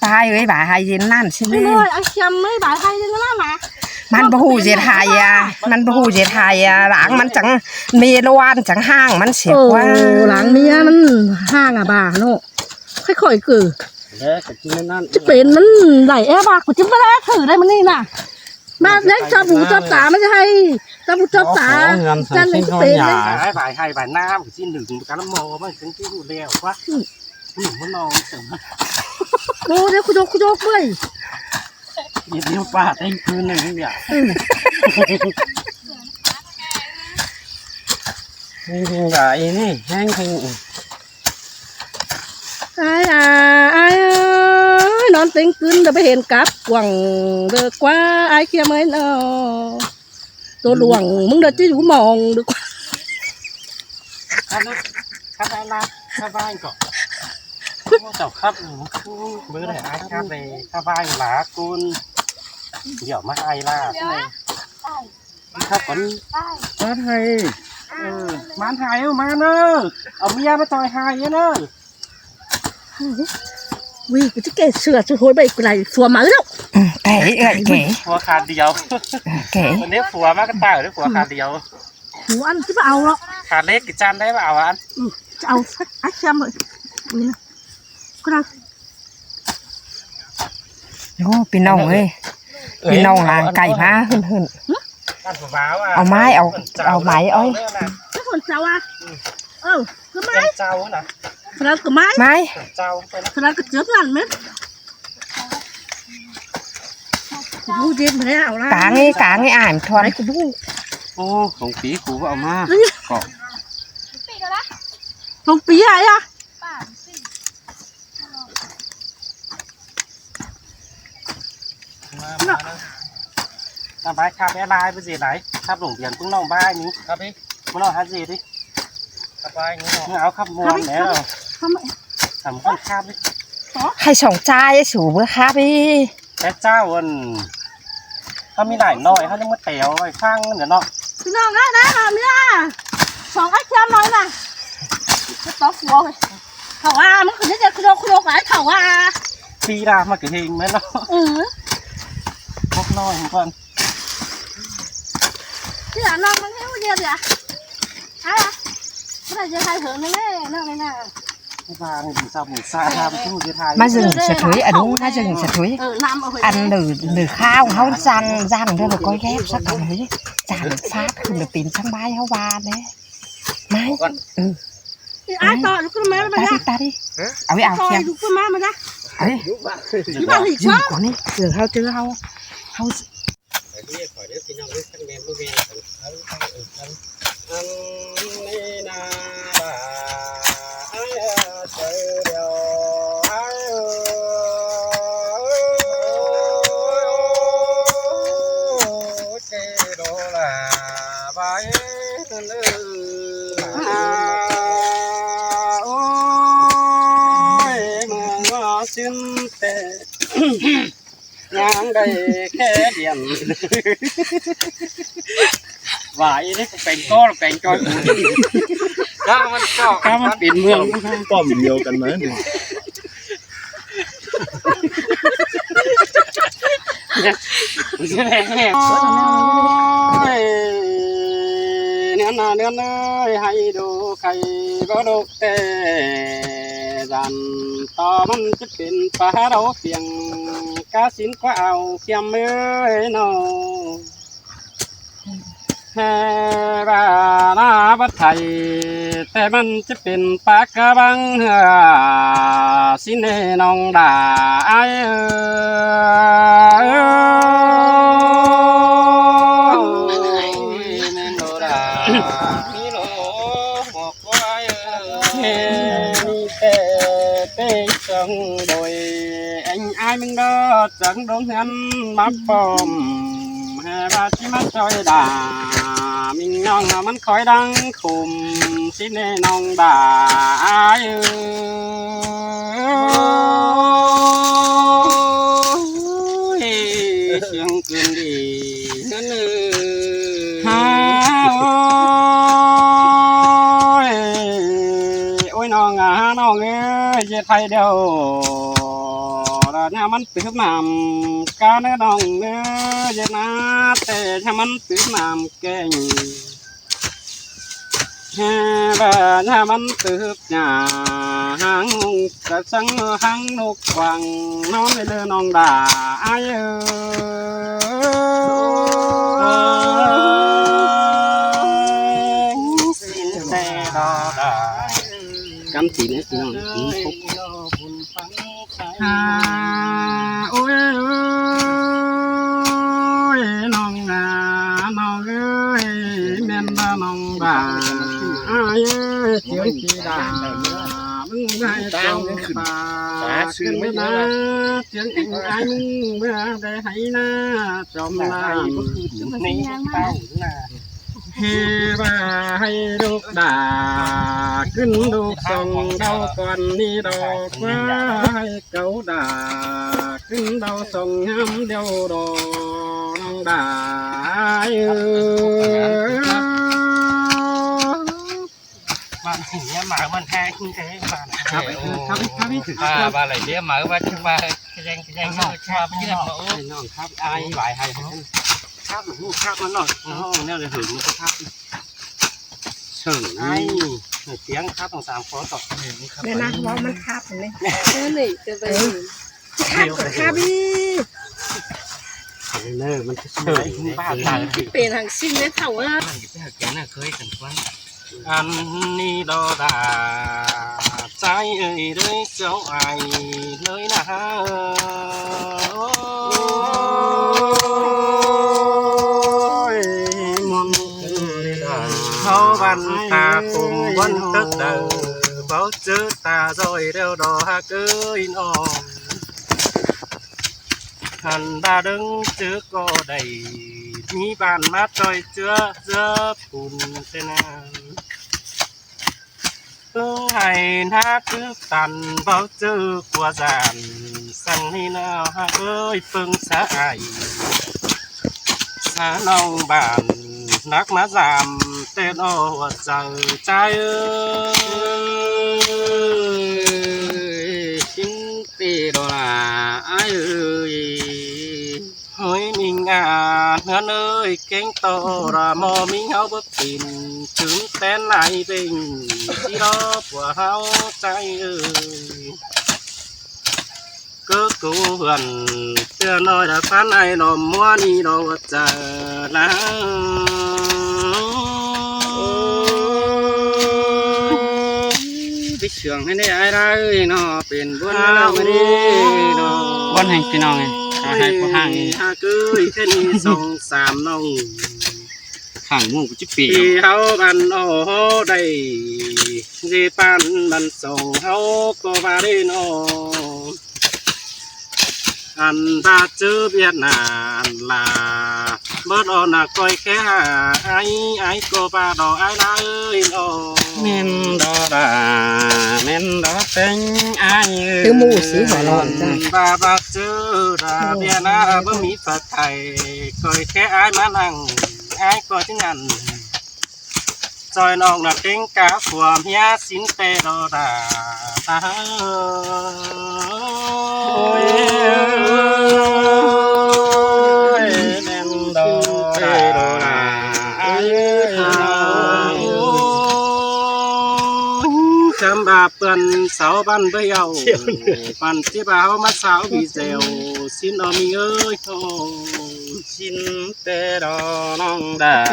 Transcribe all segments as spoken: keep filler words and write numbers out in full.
Pay ơi, bái hại ꞌdệt ꞌnặn ꞌsịn ꞌnị. Ôi, ai xiêm ơi, bái hại ꞌdệt ꞌnặn ꞌnạ. ꞌMắn ꞌbụ ꞌhụ ꞌdệt hại à, ꞌmắn ꞌbụ ꞌhụ ꞌdệt hại à, láng ꞌmắn chắng, ꞌmí ꞌluôn chắng ꞌháng ꞌmắn sia ꞌquá. Ôi, láng ꞌmí ꞌmắn ꞌháng à ꞌva ꞌnớ. Khỏi khỏi cử. Đấy, cái chi nó ăn. Chứ bến ꞌmắn đảy é bạc của chứ ꞌmắn é thử đây ꞌmắn ꞌnị ꞌnạ. ꞌMá đéc cho bú cho tá ꞌmắn ꞌchí ꞌhại. Cho bú cho tá. Chăn lên chứ bến đấy. Bái, bái hại, bái ꞌnặn, cái chi nửng, cái ꞌmắn mò, ꞌmắn chắng chứ ꞌhụ ꞌlẹo ꞌquá. Nửng ꞌmắn no, ꞌmắn chắng. Ôi, đấy, khu dốc, khu dốc ơi. Nhiệt liêu pà têng cư nửng nhỉ. Ừ. Hên hên bả ên ꞌnị, hên hên. Ai à, ai ơi, ꞌnón têng cư đa ꞌmí hên cắp quẳng đa ꞌquá, ai ꞌkhiêm ơi nó. Tô luông, ꞌmứng đa ꞌchí dú mong đa ꞌquá. Khắp, khắp ai lạ, khắp ai có. Chảu khắp, báu đảy ai khắp đa, khắp ai lạ ꞌcốn. Điêu ꞌmá ai lạ. Khắp ꞌcốn. ꞌMắn hại. Ừ, ꞌmắn hại ơ, ꞌmắn ơ. Au ꞌmía ꞌmá ꞌchoi hại ơ. Ui, ꞌcứ ꞌchí kẻ sửa chứ ꞌhội ꞌvạy ꞌcứ đảy phua máư ꞌlẹo. Ừ, kẻ, ơi, kẻ. Phua khả điêu. Ừ, kẻ. ꞋNéo phua ꞌmá ꞌcọ táo, ꞌnéo phua khả điêu. Phua ăn chứ ꞌva au ꞌlẹo. Khả ꞌlệt ꞌcọ chăn đảy ꞌva au ăn. Ừ, au, ái ꞌkhiêm ơi. Ui, ꞌcọ đảy. Ôi, ꞌpi ꞌnọng ơi. ꞌPi ꞌnọng lăng cải ꞌmá ꞌhướn ꞌhướn. Au ꞌmái, au, au ꞌmái ơi. Cái phần sau à? Ừ, cái máy. Phần sau cái máy. Máy. Phần sau cái chớp lăn mết. Bú dết mà đấy, ảo la. Cáng ấy, cáng ấy, ải thuần. Đấy, của bú. Ô, khổng pí của vợ mà. Có. Khổng pí à, à? Mà, mà nó. Ta bái khắp bé lai với gì đấy, khắp lủng biển cũng nông bái nhỉ? Khắp đi. Mà nó hát gì đi? Khắp bái nhỉ? Nó áo khắp muôn đấy rồi. Khắp. Thầm con khắp đi. Hay sòng trai ấy, sủ bữa khắp đi. Cái cháu ơn. Khắp mi đải nổi, khắp nó mất téo, rồi phang nữa nó. Cái nó ngã đấy mà, mi à. Sòng ếch theo nói mà. Cái tóc của. Thảo à, nó cứ như thế, cứ đâu, cứ đâu cái thảo à. Phi ra mà cái hình mà nó. Ừ. Bốc nổi một con. Chứ là nó, nó heo gì à? Hả? Cái này giờ hai hướng này, nó này nè. Cái vàng thì sao mình xa ra một chút thiệt hại. Má rừng sệt thối, à đúng, má rừng sệt thối. Ừ, năm ở Huế. Ăn nửa, nửa khao, háo răng, răng thôi mà coi ghép sắc thằng ấy. Răng sát, không được tìm sang bái háo ba đấy. Mai. Ôi con. Ừ. Thì ai tỏ, nó cứ mai mà ta đi, nhá. Ta đi. Hả? Áo áo tỏ, kia. Nó cứ mai mà nhá. Ấy. Chứ bảo hỉ dừng quá. Con đi, giờ hao chứ hao. Hao. Khỏi đứa thì nó cứ sắc men, nó men, ăn đi na bà, ai ơi, trời đều, ai ơi. Cái đó là bái. Ôi, mưa gió xin tệ. Nhang đây khe điện. Và ý đấy cũng bánh co, bánh co. Cá mà co. Cá mà biển mường. Bỏng nhiều cần nói đi. Ôi, nên là nên ơi, hay đồ khay có độc tệ. Dàn to măn chứ pên pá đâu phiêng. Cá xin quá ao khiêm ơi nó. Hè bà na bắt thầy, tê măn chứ pên pá cá băng hờ, xin nê nong đà ai ơi. Ôi, nên đồ đà, mi lô, một quái ơi. Hè, mi tê, tê sông đồi, anh ai mừng đó, chẳng đúng ngắn, mắc bom. Hè ba chi mắc choi đà, mình nong mắn khói đang khùm, xin nê nong đà ai ơi. Sương cơn đi ngân ơi. Ha ơi, ôi nong à, nong ơi, dệt thay đều. Là nhà mắn tứ nằm, cá nơ nong ơi, dệt na tê nhà mắn tứ nằm kênh. Hè, bà nhà mắn tứ nhà, hàng hùng cả săng hàng nục quảng, nó mới lơ nong đà ai ơi. Xin tê đo đà. Cắm chỉ nữa, chỉ nong, chỉ khúc. À, ôi, ôi, nong à, nong ơi, men ba nong ba, ai ơi, tiếng kỳ đà, mưng ai tông ba, khuyên na, tiếng anh ai mưng ba, đây hay na, chom na. Hè ba hay độc đà, khuyên độc sông đau còn ni đau quá hay cấu đà, khuyên đau sông ngắm đeo đò nong đà ơi. Bạn nhớ mà bạn hai không thế bạn. Khắp đi, khắp đi, khắp đi. Bà, bà lại đĩa mà bà chứ bà cái danh, cái danh nó cho bà biết mà. Ôi, nó khắp ai bài hay không? Khắp nó khắp nó nổi. Nó neo để hưởng nó khắp. Sửng ai, nổi tiếng khắp bằng tám khó tỏ. Đây là nó mắn khắp này. Cái này, cái này. Khắp, khắp đi. Nơ, mắn cứ sửng. Đấy, không ba thằng. Pên hàng sinh đấy thảo á. Cái hàng kia là khơi cần quan. Ăn ni đo đà, trái ơi đấy cháu ai nơi nào. ꞌvắn ta khum ꞌvắn tớc đaư, báu ꞌchớ ta ꞌdội ꞌlẹo đó ꞌhặc ới ꞌnọ. Hăn ꞌva đớng ꞌchớ ꞌcọ đảy, ꞌmí ꞌván ꞌmá ꞌchoi ꞌchưa ꞌdứa phun ꞌtẹ ꞌnặn. ꞌPứng hảư ꞌná cứ tăn báu ꞌchớ ꞌcua dản, săng ꞌnị ꞌnọ ꞌhặc ới ꞌpứng sa ai, sa ꞌnọng bản nắc ꞌmá dăm ꞌtẹ ꞌnọ ꞌhua chaư ꞌchái ới. ꞌChí ꞌtẹ đó là ai ơi. Hơi ꞌminh a, ꞌhướn ơi, kéng ꞌto là ꞌmo ꞌminh ꞌháu báu pên, chứm tén lai ꞌvện, ꞌchí đó pua ꞌháu ꞌchái ới. ꞌCọ ꞌcú ꞌhướn ꞌtưa ꞌnọi đã phán ai lỏ ꞌmua ꞌnị đó ꞌhua chaư ꞌnớ. Ôi, ꞌpứng sương ꞌhới ꞌnị ai ꞌlạ ới ꞌnọ, pên ꞌbuôn ꞌlạ ꞌmá ꞌnị đó. ꞌBuôn ꞌhếng ꞌpi ꞌnọng ới, hảư ꞌcọ ꞌhăng ới. ꞌHặc ới, ꞌkhạy ꞌnị song sam ꞌnọng. Khảng ꞌmú ꞌcọ ꞌchí pên. ꞌPi ꞌháu ꞌvắn ó đảy, ꞌdệt ꞌvắn ꞌvắn song ꞌháu ꞌcọ ꞌva đảy ꞌnọ. Ăn ꞌva ꞌchớ Việt Nam là bớt ó nả ꞌcoi khé hả ai, ai ꞌcọ ꞌva đó ai ꞌlạ ới ꞌnọ. ꞌMen đó là, ꞌmen đó ꞌtếng ai ới. Thứ mù xí hả lộn ra. Ăn ꞌva ꞌva ꞌchớ là Việt Nam báu ꞌmí Phật thầy, ꞌcoi khé ai ꞌmá ꞌnăng, ai ꞌcọ ꞌchí ngăn. ꞌChoi ꞌnọng nả ꞌtếng cá phua ꞌmía sín ꞌtẹ đó đa. Ôi, ôi, ꞌmen đó đa. Khắm ꞌva ꞌpươn sáu ꞌvắn báu ꞌhụ, ꞌvắn ꞌchí ꞌva ꞌháu ꞌmá sáu vì dẻo, sín đó ꞌmí ới. Sín ꞌtẹ đó ꞌnọng đa.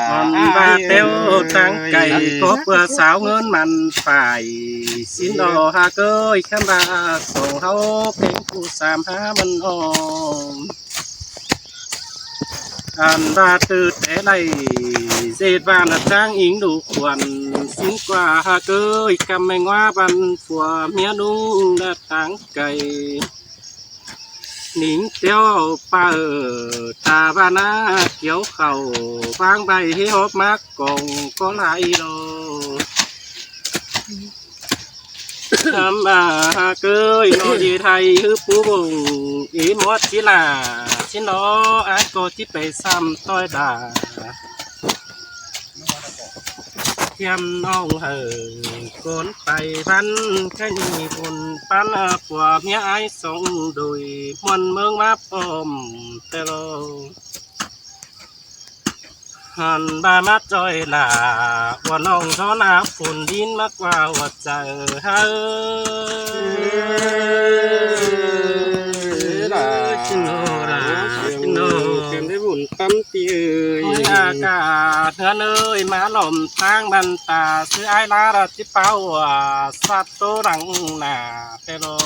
Ăn ꞌva ꞌteo táng cay, có ꞌpưa sáu ngớn mẳn phải. Sín đó ꞌhặc ới, khắm ꞌva sổ ꞌháu kéng ꞌcú sam há mẳn ôm. Ăn ꞌva tư té đảy, ꞌdệt ꞌva nả ꞌcháng ính đủ khuôn. Sín ꞌquá ꞌhặc ới, ꞌcắm ꞌmé ꞌnguá ꞌvắn phua ꞌmía ꞌnung nả táng cay. Nính ꞌteo pă ta ꞌva nả kiếu khảu, ꞌváng ꞌvạy hế hóp mák cong ꞌcọ lai lo. Khắm ꞌva ꞌhặc ới, ꞌnọ đi thầy hứ pú bông, ế mót ꞌchí lả, ꞌchí nó, ai ꞌcọ ꞌchí pay sam ꞌtoi đa. ꞌTiêm ꞌnọng hảư cốn pay ꞌvắn, ꞌkhạy ꞌnị bun ꞌpắn, a, phua ꞌmía ai song đuổi, ꞌmuôn ꞌmướng ꞌmá pom ꞌtẹ lo. Hăn ꞌva ꞌmá ꞌchoi lả, ꞌva ꞌnọng gió nả phun đin ꞌmá ꞌquá ꞌhua chaư hảư. Lả, ꞌchí nó, ꞌchí nó. Kem đảy bun ꞌtăm ꞌpi ới. Ôi, a ca, ꞌhướn ới, ꞌmá lom ꞌtáng băn ta, ꞌsứ ai ꞌlạ ꞌlạ ꞌchí páo ꞌva, sắt tô đăng nả ꞌtẹ lo.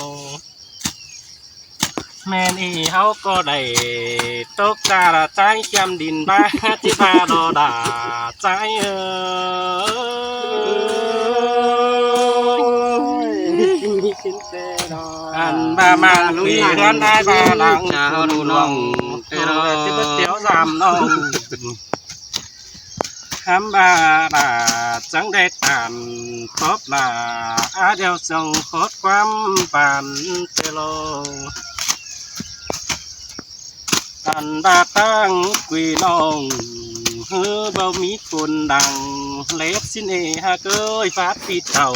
ꞌMen ꞌnị ꞌháu ꞌcọ đảy tốc ta là ꞌchái ꞌchiêm đin ꞌva, ꞌchí ꞌva đó đa ꞌchái ới. Ăn ꞌva mang quỷ ꞌhướn ai ꞌva lăng chả hao đủ ꞌnọng, ꞌtẹ lo ꞌchí bớt tiếu dăm ꞌnọng. Khắm ꞌva đa chắng đảy tản, tóp là á đeo sông khót ꞌquám bản ꞌtẹ lo. Ăn ꞌva ꞌtáng quỷ ꞌnọng, hứ báu ꞌmí phun đăng, lếp sín ê ꞌhặc ới, phát pi tàu.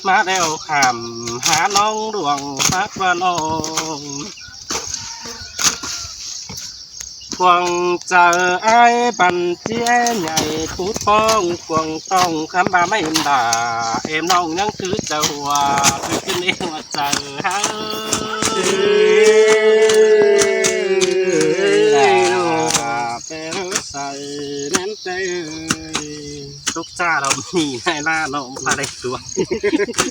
ꞌMá đeo khảm há ꞌnọng đuông phát ꞌva ꞌnọng. Cuông chaư ai băn ꞌchí nhảy phút ꞌpóng cuông ꞌtóng khắm ꞌva ꞌmá ên đa, êm ꞌnọng ꞌnhắng thứ chaư ꞌva, thứ kin ê ꞌva chaư hảư. Đa, pé ꞌsạy ꞌmen ꞌtẹ ới. Tốc เรามีได้ล่าเนาะ มาได้ตัว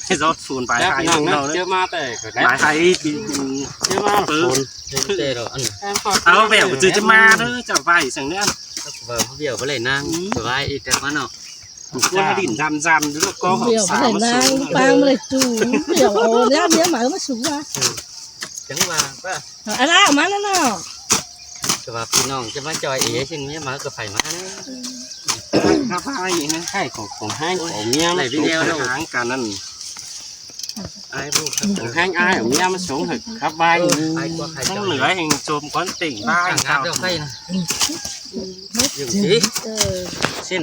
ให้รอดศูนย์ ไป แล้ว หาย พี่น้องนะ เนาะ เจอมาแต่ไหน หาย หายปี เจอมา เออ ศูนย์ เจอเราอัน เอาแบบ จือจะมาเด้อ จะไปสั่งเนี่ย ว่าเดี๋ยวไปเลยนาง อืม ไปไหว้อีกแต่ว่าเนาะ ว่าดินดำๆ แล้วก็ เดี๋ยวไปเลยนาง ปางไปเลยจู๋ เดี๋ยวเอาแล้วเนี่ยหมามาสูงว่ะ จังว่าว่า อะไรมาแล้วเนาะ แต่ว่าพี่น้องจะมาจอยเอ๋ซึ่งเนี่ยหมาก็ไปมานะ ข้าพายนะ ใช่ของ ของห้างของเมีย ไหนพี่แนวเนาะ หางกันนั่น ไอ้พวก ของห้างอ้ายของเมียมาส่งให้ครับบ้าน ไปกว่าใคร ทั้งเหนือแห่งโจมก้อนติ่งบ้าน ต่างหากเดียวใครนะ อยู่สิ เออ เส้น